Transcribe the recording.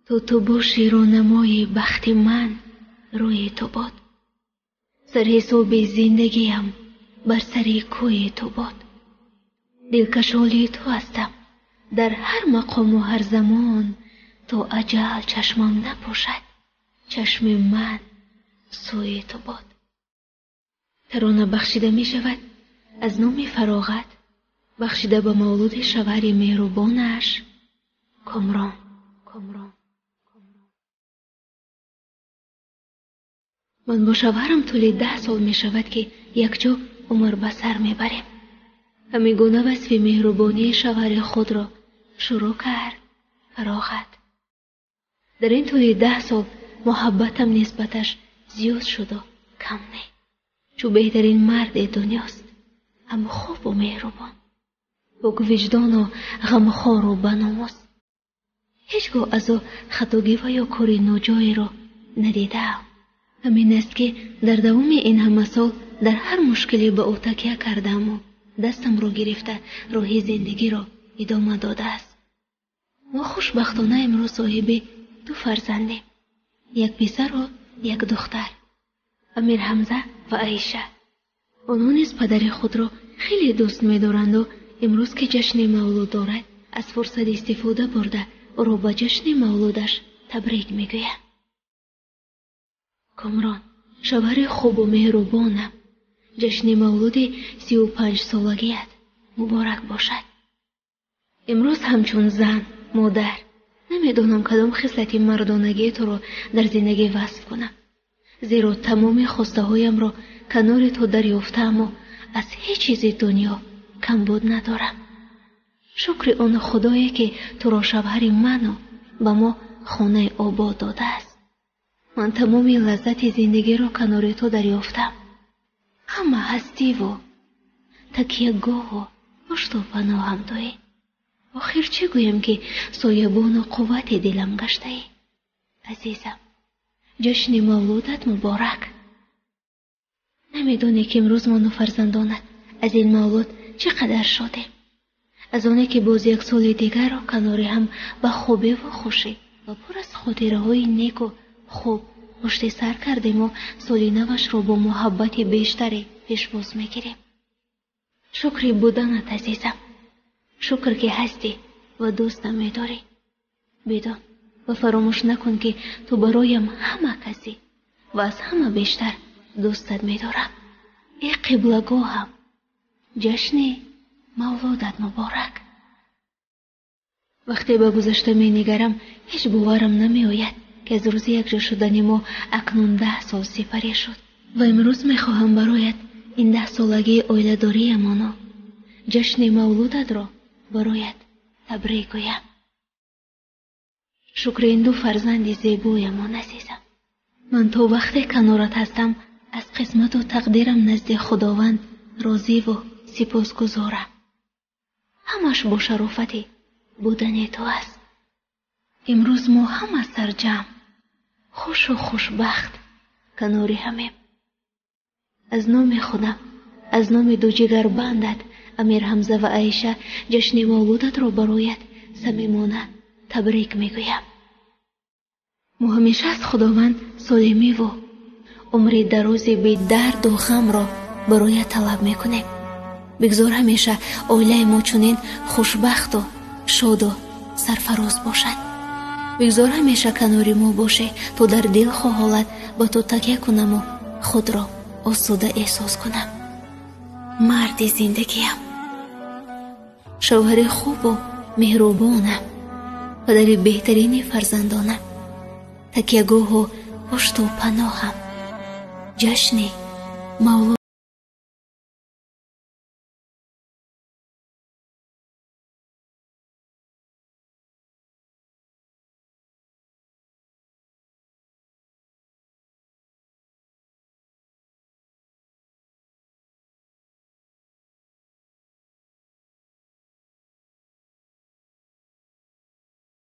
То ту бошӣ роҳнамои бахти ман, рӯи ту бод. Сарҳисоби зиндагиам бар сари кӯи ту бод. Дилкашоли ту ҳастам дар ҳар мақому ҳар замон, то аҷал чашмам напӯшад, чашми ман сӯи ту бод. Тарона бахшида мешавад аз номи Фароғат, бахшида ба мавлуди шавҳари меҳрубонаш Комрон. Комрон. Ман бо шавҳарам тӯли 10 сол мешавад, ки якҷо умр ба сар мебарем. Ҳамин гуна васфи меҳрубонии шавҳари худро шурӯъ кард Фароғат. Дар ин тӯли 10 сол муҳаббатам нисбаташ зиёд шуду кам не. Чу беҳтарин марди дунёст, ҳам хубу меҳрубон, поквиҷдону ғамхору баномус. Ҳеҷ гоҳ аз ӯ хатогӣ ва ё кори ноҷоеро надидаам. Ҳамин аст, ки дар давоми ин ҳама сол дар ҳар мушкиле ба ӯ такя кардаму дастамро гирифта роҳи зиндагиро идома додааст. Мо хушбахтона имрӯз соҳиби 2 фарзандем, як писару як духтар, Амирҳамза ва Аиша. Онҳо низ падари худро хеле дӯст медоранду имрӯз ки ҷашни мавлуд дорад, аз фурсат истифода бурда ӯро ба ҷашни мавлудаш табрик мегӯям. Комрон, шавҳари хубу меҳрубонам, ҷашни мавлуди 35-солагият муборак бошад. Имрӯз ҳамчун зан, модар, намедонам кадом хислати мардонагии туро дар зиндагӣ васф кунам, зеро тамоми хостаҳоямро канори ту дарёфтааму аз ҳеҷ чизи дунё камбуд надорам. Шукри он Худое, ки туро шавҳари ману ба мо хонаи обод додааст. Ман тамоми лаззати зиндагиро канори ту дарёфтам. Ҳама ҳастиву такягоҳу пушту паноҳам туӣ. Охир чӣ гӯям, ки соябону қуввати дилам гаштаӣ? Азизам, ҷашни мавлудат муборак. Намедонӣ, ки имрӯз ману фарзандонат аз ин мавлуд чӣ қадар шодем. Аз оне, ки боз як соли дигарро канори ҳам ба хубиву хушӣ ва пур аз хотираҳои неку хуб пушти сар кардему соли навашро бо муҳаббати бештаре пешвоз мегирем. Шукри буданат, азизам. Шукр, ки ҳастӣ ва дӯстам медорӣ. Бидон ва фаромӯш накун, ки ту бароям ҳама касӣ ва аз ҳама бештар дӯстат медорам. Э қиблагоҳам, ҷашни мавлудат муборак. Вақте ба гузашта менигарам, ҳеҷ боварам намеояд, ки аз рӯзи якҷо шудани мо акнун 10 сол сипарӣ шуд ва имрӯз мехоҳам бароят ин 10-солагии оиладориямоно ҷашни мавлудатро бароят табрик гӯям. Шукри ин 2 фарзанди зебоямон, азизам. Ман то вақте канорат ҳастам, аз қисмату тақдирам назди Худованд розиву сипосгузорам. Ҳамаш бо шарофати будани ту аст. Имрӯз мо ҳама сарҷамъ, хушу хушбахт канори ҳамем. Аз номи худам, аз номи ду ҷигарбандат Амирҳамза ва Аиша ҷашни мавлудатро бароят самимона табрик мегӯям. Мо ҳамеша аз Худованд солимиву умри дарози бедарду ғамро бароят талаб мекунем. Бигзор ҳамеша оилаи мо чунин хушбахту шоду сарфароз бошад. Бигзор ҳамеша канори мо боше, то дар дилхоҳ ҳолат ба ту такя кунаму худро осуда эҳсос кунам. Марди зиндагиям, шавҳари хубу меҳрубонам, падари беҳтарини фарзандонам, такягоҳу пушту паноҳам, ҷашни мавлуд